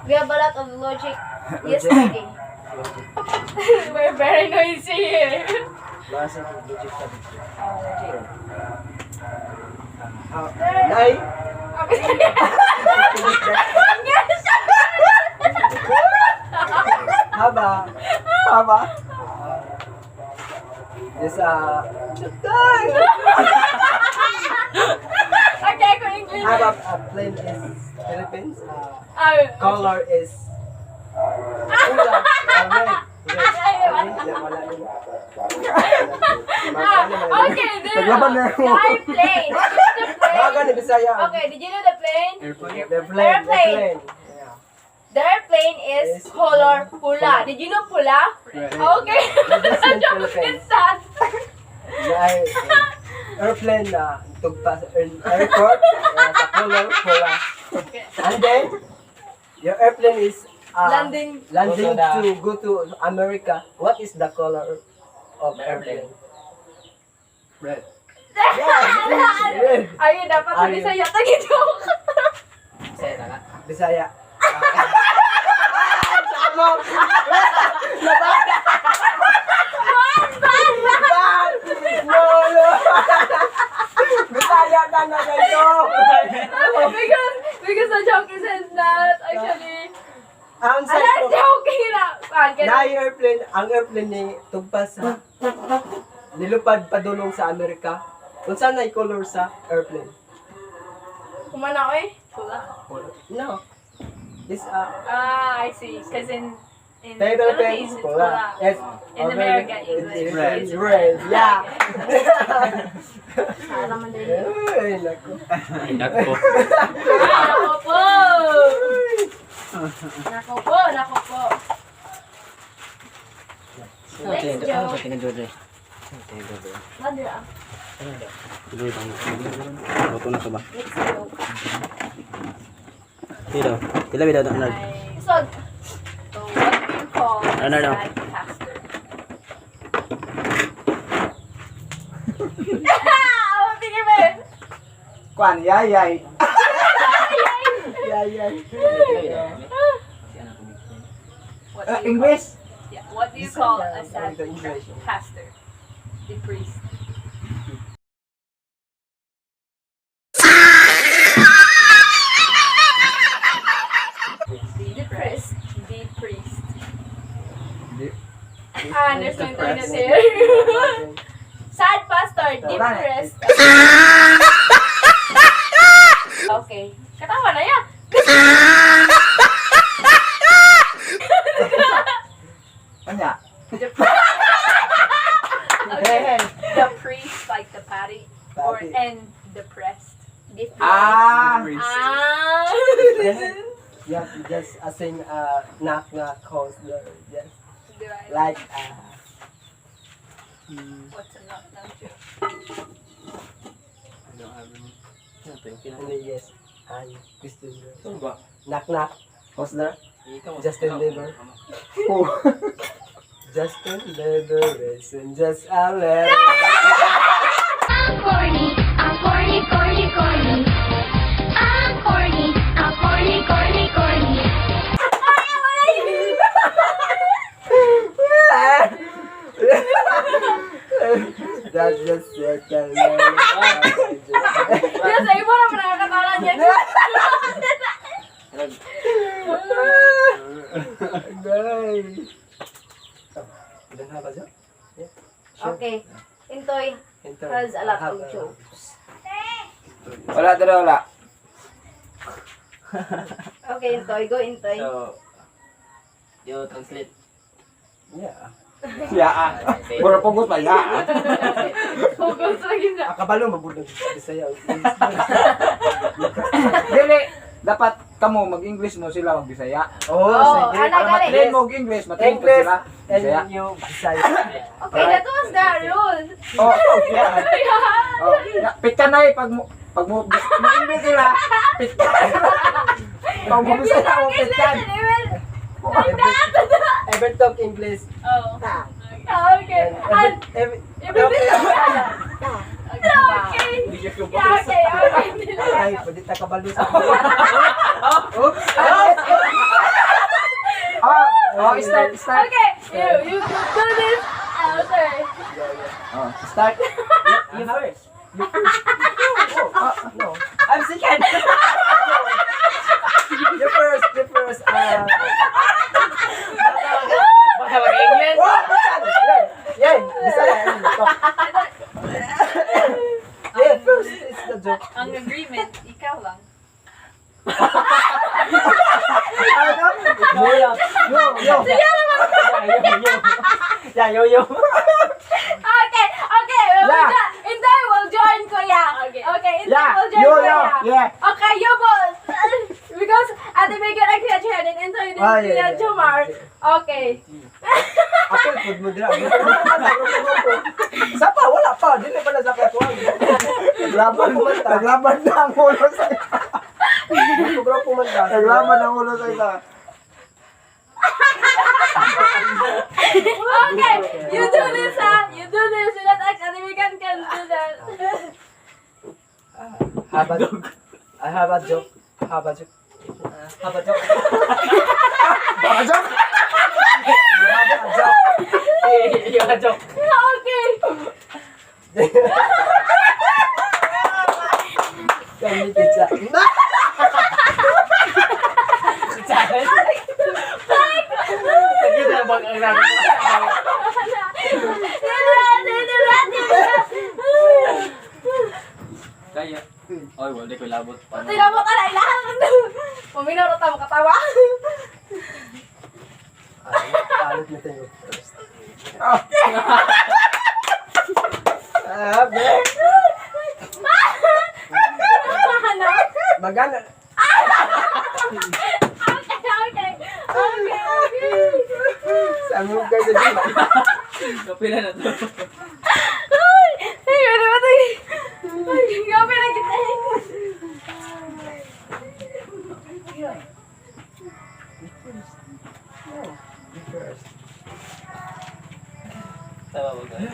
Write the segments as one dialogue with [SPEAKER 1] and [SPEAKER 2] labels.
[SPEAKER 1] We have a lot of logic yesterday. We're very noisy here.
[SPEAKER 2] Basa ng logic sa dito.
[SPEAKER 1] Oh, logic.
[SPEAKER 2] How? Nay! Haba.
[SPEAKER 3] Haba.
[SPEAKER 2] This,
[SPEAKER 1] Okay, ako English.
[SPEAKER 2] Haba, plane is Philippines.
[SPEAKER 1] Ah,
[SPEAKER 2] Color is pula. Red. Red. Red. Wala yun.
[SPEAKER 1] Ah, okay, there.
[SPEAKER 3] Naglaban na ako.
[SPEAKER 1] The airplane. The plane.
[SPEAKER 2] Baga ni Bisaya.
[SPEAKER 1] Okay, did you know the plane?
[SPEAKER 2] The plane. The
[SPEAKER 1] Airplane.
[SPEAKER 2] plane. Yeah.
[SPEAKER 1] The airplane is
[SPEAKER 2] Is
[SPEAKER 1] color pula. Did you know pula?
[SPEAKER 2] Red.
[SPEAKER 1] Okay.
[SPEAKER 2] This is Philippines.
[SPEAKER 1] It's sad.
[SPEAKER 2] Airplane na tugpa sa airport sa color pula. And then your airplane is
[SPEAKER 1] Landing.
[SPEAKER 2] landing
[SPEAKER 4] Go to
[SPEAKER 2] to go to America. What is the color of airplane?
[SPEAKER 3] Red.
[SPEAKER 2] Yeah, red.
[SPEAKER 1] Ayun, dapat sa
[SPEAKER 2] Ayun.
[SPEAKER 1] Bisaya. Tagi-joke.
[SPEAKER 4] Bisaya na nga.
[SPEAKER 2] Bisaya. Ah, mo! Ban! No, no! Bisaya na na ito!
[SPEAKER 1] Because the joke isn't that actually.
[SPEAKER 2] Ang
[SPEAKER 1] Ala,
[SPEAKER 2] sa
[SPEAKER 1] joke na. Ah,
[SPEAKER 2] na yung airplane, ang airplane ni tugpa sa nilupad padulong sa Amerika. Unsa na color sa airplane?
[SPEAKER 1] Kumana oy. Pula.
[SPEAKER 2] No. This
[SPEAKER 5] Ah, I see. Because in
[SPEAKER 2] Philippines,
[SPEAKER 5] Philippines, it's
[SPEAKER 2] pula.
[SPEAKER 5] pula.
[SPEAKER 2] Yes.
[SPEAKER 5] In America,
[SPEAKER 2] it's
[SPEAKER 5] it's
[SPEAKER 2] red.
[SPEAKER 5] red.
[SPEAKER 2] Red. Yeah.
[SPEAKER 1] Sana man din.
[SPEAKER 2] Ay, naku.
[SPEAKER 6] Ay, nako.
[SPEAKER 1] Ah, nako po. Nako po, nako po. Next joke.
[SPEAKER 4] Tingnan George.
[SPEAKER 1] Mother, ah.
[SPEAKER 6] Luto na to ba?
[SPEAKER 1] Next joke.
[SPEAKER 6] Dito. Tila ba daw Arnold?
[SPEAKER 1] So,
[SPEAKER 5] So what do you call a
[SPEAKER 6] No.
[SPEAKER 5] sad pastor?
[SPEAKER 1] ah, tingin mo.
[SPEAKER 3] Kwan, yayay.
[SPEAKER 2] Yeah.
[SPEAKER 5] What do you
[SPEAKER 3] English?
[SPEAKER 5] Call, yeah. What do you call a sad
[SPEAKER 2] The English.
[SPEAKER 5] pastor? The priest. The priest. The priest.
[SPEAKER 1] Ah, there's no internet here. Sad pastor, depressed. Okay. Katawa na yan.
[SPEAKER 3] Kanya.
[SPEAKER 5] Okay. The priest, like the patty, or
[SPEAKER 2] Patty.
[SPEAKER 5] and depressed.
[SPEAKER 1] Depressed.
[SPEAKER 3] Ah.
[SPEAKER 1] Ah.
[SPEAKER 2] Yeah, just sing knock knock calls there. Yes.
[SPEAKER 5] Do I
[SPEAKER 2] Like
[SPEAKER 5] What's a knock knock joke?
[SPEAKER 2] ano, yes. And Christian.
[SPEAKER 3] Ano ba?
[SPEAKER 2] Knock knock. Who's there? Justin Bieber.
[SPEAKER 3] Oh.
[SPEAKER 2] Justin Bieber is in just a little.
[SPEAKER 7] I'm corny, I'm corny, corny, corny. I'm corny, I'm corny, corny, corny.
[SPEAKER 2] That's just second. Little.
[SPEAKER 1] Yes, ay mo naman nakakatawa niya.
[SPEAKER 2] Guys. You don't have a joke? Yeah. Sure.
[SPEAKER 1] Okay. Intoy
[SPEAKER 2] Enter.
[SPEAKER 1] has a lot
[SPEAKER 2] Have
[SPEAKER 1] of jokes.
[SPEAKER 3] Wala dala, wala.
[SPEAKER 1] Okay, Intoy. Go, Intoy.
[SPEAKER 4] So, you translate.
[SPEAKER 2] Yeah.
[SPEAKER 3] Ya. Ah. Mura pugos ba? Ya. Ah.
[SPEAKER 5] Focus lagi na.
[SPEAKER 2] Akabalo mabudog Bisaya.
[SPEAKER 3] Dili, dapat kamo mag-English mo sila mag-Bisaya.
[SPEAKER 2] Oh,
[SPEAKER 1] Oh,
[SPEAKER 2] sige.
[SPEAKER 1] anak,
[SPEAKER 3] Para
[SPEAKER 1] gali.
[SPEAKER 3] matrain mo og English, matrain ko
[SPEAKER 2] English
[SPEAKER 3] sila.
[SPEAKER 2] and
[SPEAKER 3] Bisaya.
[SPEAKER 2] you Bisaya.
[SPEAKER 1] Okay, that was the rule.
[SPEAKER 3] Oh, yeah. Oh, yeah. Pita na eh pag mo English sila, pita. Pag mo Bisaya mo pita.
[SPEAKER 2] Ever talk English.
[SPEAKER 5] Oh.
[SPEAKER 1] Okay.
[SPEAKER 2] And
[SPEAKER 1] And
[SPEAKER 2] every, every,
[SPEAKER 1] okay. Yeah, okay.
[SPEAKER 2] Ay, pwede ta kabalo sa. Oops.
[SPEAKER 3] Start.
[SPEAKER 1] Okay, you do this. Oh, sorry.
[SPEAKER 3] Oh, start.
[SPEAKER 4] You first.
[SPEAKER 2] Oh, no.
[SPEAKER 4] I'm second.
[SPEAKER 2] You first, you first.
[SPEAKER 4] Baka mag-English.
[SPEAKER 2] Oh, yan! Yan! Bisaya. Yeah, first, it's the joke.
[SPEAKER 5] Ang agreement, ikaw lang.
[SPEAKER 3] Ano?
[SPEAKER 2] Yo, yo, yo.
[SPEAKER 4] Yeah, yo, yo. Yeah, yo, yo.
[SPEAKER 1] Okay. We will Inday will join Kuya.
[SPEAKER 5] Okay.
[SPEAKER 1] Okay, Inday
[SPEAKER 3] Yeah.
[SPEAKER 1] will join
[SPEAKER 3] Yo,
[SPEAKER 1] Kuya.
[SPEAKER 3] yo. Yeah.
[SPEAKER 1] Okay, you both. Because Ate Megan and Kuya Chen and Inday and
[SPEAKER 2] Ah,
[SPEAKER 1] Kuya
[SPEAKER 2] yeah.
[SPEAKER 1] Jomar. Okay.
[SPEAKER 2] Ako, food mo dira. Sa pa, wala pa. Dili pa na sa katuan.
[SPEAKER 3] Naglaban, naglaban na ang ulo sa
[SPEAKER 2] Sobrang pumanda.
[SPEAKER 3] Naglaban ang ulo sa isa.
[SPEAKER 1] Okay, you do this, huh? You do this so that Ate Megan can do that.
[SPEAKER 2] Have a joke. I have a joke. Have a joke. Have a joke.
[SPEAKER 3] Baka joke.
[SPEAKER 2] Have a joke.
[SPEAKER 4] Hey, you a joke.
[SPEAKER 1] Okay.
[SPEAKER 2] Kami pizza.
[SPEAKER 4] Challenge. Sige na bang ang namin.
[SPEAKER 6] Kaya. Oy, wala ko labot.
[SPEAKER 1] Tingnan mo ka na ilahan. Paminaw ta mo katawa.
[SPEAKER 2] Alit na tayo first. Ah, be.
[SPEAKER 1] Ano?
[SPEAKER 2] Magana.
[SPEAKER 1] Okay. Okay.
[SPEAKER 2] Sa mo kayo sa
[SPEAKER 4] Kapila na to.
[SPEAKER 1] Ay, ay, ano ba ito? Ay, gabi na kita.
[SPEAKER 2] First.
[SPEAKER 4] Tama ba guys?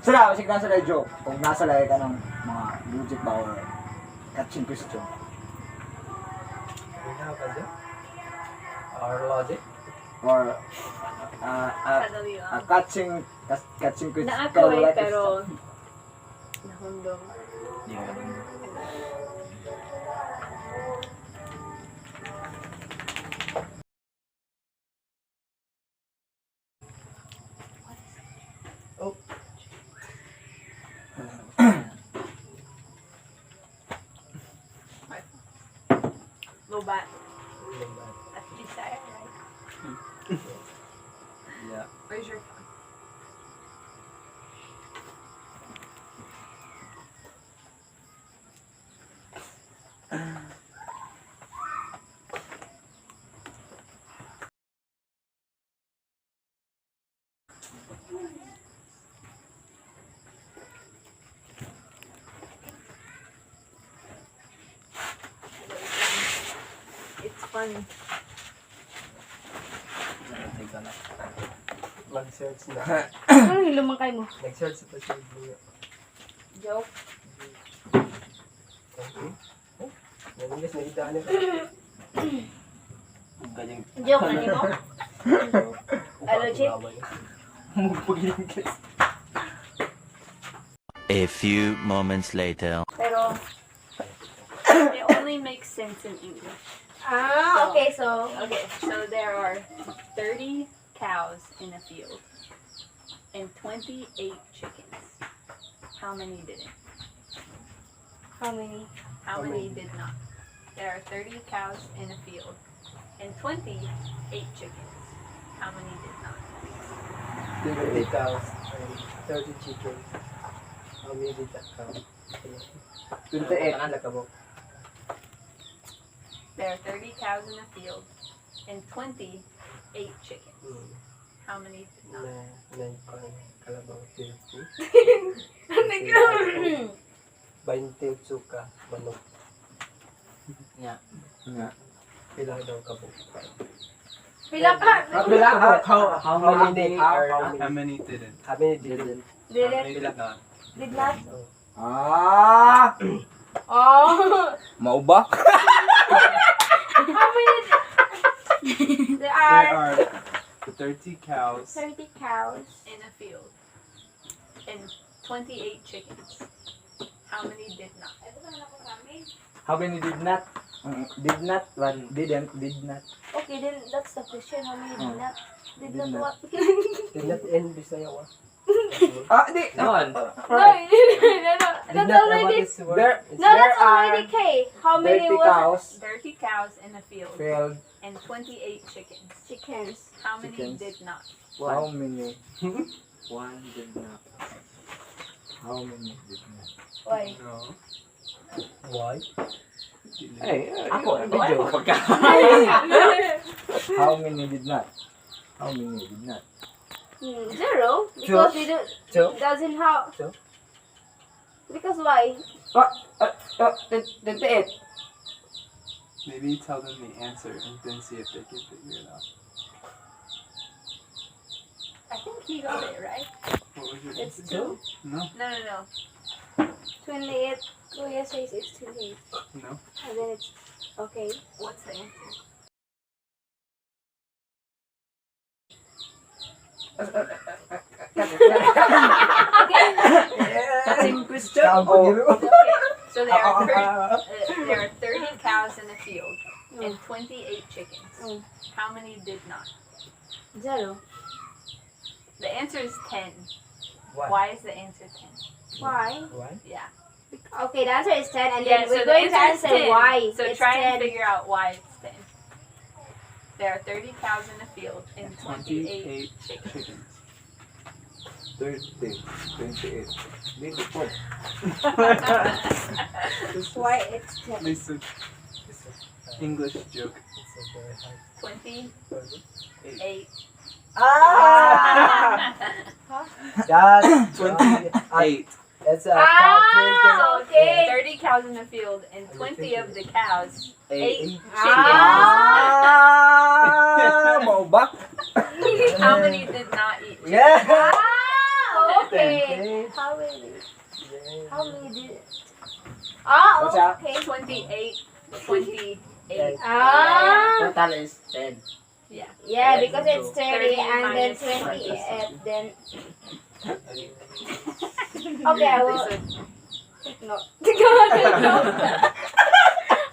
[SPEAKER 3] Sila, kasi nasa lay joke. Kung nasa lay ka ng mga logic ba or catching question.
[SPEAKER 2] We have a joke. Or logic.
[SPEAKER 3] Or
[SPEAKER 5] Kadali lang.
[SPEAKER 3] catching question.
[SPEAKER 5] Naako eh, pero nahundong.
[SPEAKER 6] Di ko alam.
[SPEAKER 2] Oh.
[SPEAKER 5] Lobat. That's Bisaya, right?
[SPEAKER 6] Yeah.
[SPEAKER 5] Where's your phone? It's fun.
[SPEAKER 6] Tingnan na.
[SPEAKER 2] Mag-search na.
[SPEAKER 1] Ano yung lumangkay mo?
[SPEAKER 2] Nag-search sa pa siya.
[SPEAKER 1] Joke.
[SPEAKER 2] Okay. Oh, Nangigas na idaan niya.
[SPEAKER 6] Ganyang
[SPEAKER 1] Joke ano mo? Ano, Chick?
[SPEAKER 6] Mugpag-English.
[SPEAKER 8] A few moments later.
[SPEAKER 1] Pero,
[SPEAKER 5] It only makes sense in English.
[SPEAKER 1] ah, okay, so,
[SPEAKER 5] Okay, so there are 30 cows in a field and 28 chickens. How many didn't?
[SPEAKER 1] How many?
[SPEAKER 5] How many did not? There are 30 cows in a field and 28 chickens. How many did not?
[SPEAKER 2] 30 cows and 30 chicken. How many did that count?
[SPEAKER 3] 28.
[SPEAKER 2] Ano ka mo?
[SPEAKER 5] There are 30 cows in a field and 28 chickens. How many did not?
[SPEAKER 2] Na, na, kalabaw, 30.
[SPEAKER 1] Ano
[SPEAKER 2] 28 ka, manok.
[SPEAKER 4] Yeah.
[SPEAKER 3] Yeah.
[SPEAKER 2] Pila daw ka po.
[SPEAKER 1] Pila pa?
[SPEAKER 3] Pila?
[SPEAKER 2] How many are, how
[SPEAKER 6] How
[SPEAKER 2] many,
[SPEAKER 6] many didn't?
[SPEAKER 2] how many didn't?
[SPEAKER 6] How
[SPEAKER 1] Didn't?
[SPEAKER 6] many did not?
[SPEAKER 1] Did not?
[SPEAKER 3] Ah!
[SPEAKER 1] Oh.
[SPEAKER 6] Mauba?
[SPEAKER 1] How many? There
[SPEAKER 9] There
[SPEAKER 1] are
[SPEAKER 9] are 30 cows
[SPEAKER 1] 30 cows.
[SPEAKER 5] In a field and 28 chickens. How many did not?
[SPEAKER 3] How many did not? Did not, one, didn't, did not.
[SPEAKER 1] Okay, then that's the question. How many did not? Did
[SPEAKER 3] Did
[SPEAKER 1] not
[SPEAKER 3] not.
[SPEAKER 1] what?
[SPEAKER 2] Did not end Bisaya wa.
[SPEAKER 3] Ah, di.
[SPEAKER 6] Naon?
[SPEAKER 1] No, no.
[SPEAKER 2] Did
[SPEAKER 1] That's
[SPEAKER 2] not
[SPEAKER 1] already
[SPEAKER 2] what is word.
[SPEAKER 3] There,
[SPEAKER 1] no.
[SPEAKER 3] there
[SPEAKER 1] That's already
[SPEAKER 3] are
[SPEAKER 1] K. How many
[SPEAKER 3] 30
[SPEAKER 1] was
[SPEAKER 3] cows
[SPEAKER 5] 30 cows in a field
[SPEAKER 3] filled.
[SPEAKER 5] and 28 chickens.
[SPEAKER 1] chickens?
[SPEAKER 5] How many
[SPEAKER 3] Chickens.
[SPEAKER 5] did not?
[SPEAKER 3] How many?
[SPEAKER 4] One did not.
[SPEAKER 3] How many did not?
[SPEAKER 1] Why?
[SPEAKER 9] No.
[SPEAKER 2] Why?
[SPEAKER 4] Hey,
[SPEAKER 3] Ako, video.
[SPEAKER 6] Pagka.
[SPEAKER 3] How many did not? How many did not?
[SPEAKER 1] 0 because we don't
[SPEAKER 2] Two.
[SPEAKER 1] doesn't have.
[SPEAKER 2] Two.
[SPEAKER 1] Because why?
[SPEAKER 3] Oh, 28.
[SPEAKER 9] Maybe tell them the answer and then see if they can figure it out.
[SPEAKER 5] I think he got it, right?
[SPEAKER 9] What was your
[SPEAKER 1] It's
[SPEAKER 9] answer?
[SPEAKER 1] 2.
[SPEAKER 9] No,
[SPEAKER 5] No.
[SPEAKER 1] 28. Kuya says it's 28.
[SPEAKER 9] no.
[SPEAKER 1] And then it's okay.
[SPEAKER 5] What's the answer?
[SPEAKER 4] Same question.
[SPEAKER 3] Oh,
[SPEAKER 5] Okay, so there are 30 cows in a field and 28 chickens. How many did not?
[SPEAKER 1] 0.
[SPEAKER 5] The answer is 10.
[SPEAKER 2] Why?
[SPEAKER 5] Why is the answer 10?
[SPEAKER 1] Why?
[SPEAKER 2] Why?
[SPEAKER 5] Yeah.
[SPEAKER 1] Okay, the answer is 10, and
[SPEAKER 5] Yeah,
[SPEAKER 1] then
[SPEAKER 5] so
[SPEAKER 1] we're
[SPEAKER 5] the
[SPEAKER 1] going to
[SPEAKER 5] answer is
[SPEAKER 1] answer
[SPEAKER 5] 10.
[SPEAKER 1] why.
[SPEAKER 5] So
[SPEAKER 1] it's
[SPEAKER 5] try
[SPEAKER 1] 10.
[SPEAKER 5] and figure out why it's 10. There are 30 cows in a field and 28
[SPEAKER 9] 28
[SPEAKER 5] chickens.
[SPEAKER 9] chickens.
[SPEAKER 3] 30, 28. Dili po.
[SPEAKER 1] Why it's 10.
[SPEAKER 9] At least a English joke.
[SPEAKER 2] It's a very hard.
[SPEAKER 5] 28.
[SPEAKER 2] Ah! That's
[SPEAKER 9] 28.
[SPEAKER 2] That's a
[SPEAKER 1] Ah, okay.
[SPEAKER 5] 30 cows in the field and 20 of the cows ate chickens.
[SPEAKER 3] Ah! Mao ba?
[SPEAKER 5] How many did not eat chickens?
[SPEAKER 2] Yeah.
[SPEAKER 1] Ah, okay.
[SPEAKER 2] Okay.
[SPEAKER 1] How many?
[SPEAKER 2] Yeah.
[SPEAKER 1] How many did? Ah,
[SPEAKER 3] What's that?
[SPEAKER 1] okay.
[SPEAKER 5] 28, 28.
[SPEAKER 1] Ah,
[SPEAKER 4] Total is 10.
[SPEAKER 5] Yeah.
[SPEAKER 1] yeah, because it's 30
[SPEAKER 5] 30
[SPEAKER 1] and then
[SPEAKER 5] minus
[SPEAKER 1] 28, then. Okay, I will.
[SPEAKER 5] So
[SPEAKER 1] No.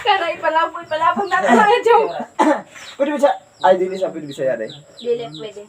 [SPEAKER 1] Kana ipalabog, ipalabog na ito ang joke.
[SPEAKER 3] Pwede ba siya? Ay, dili siya. Pwede Bisaya rin.
[SPEAKER 1] Dili, pwede.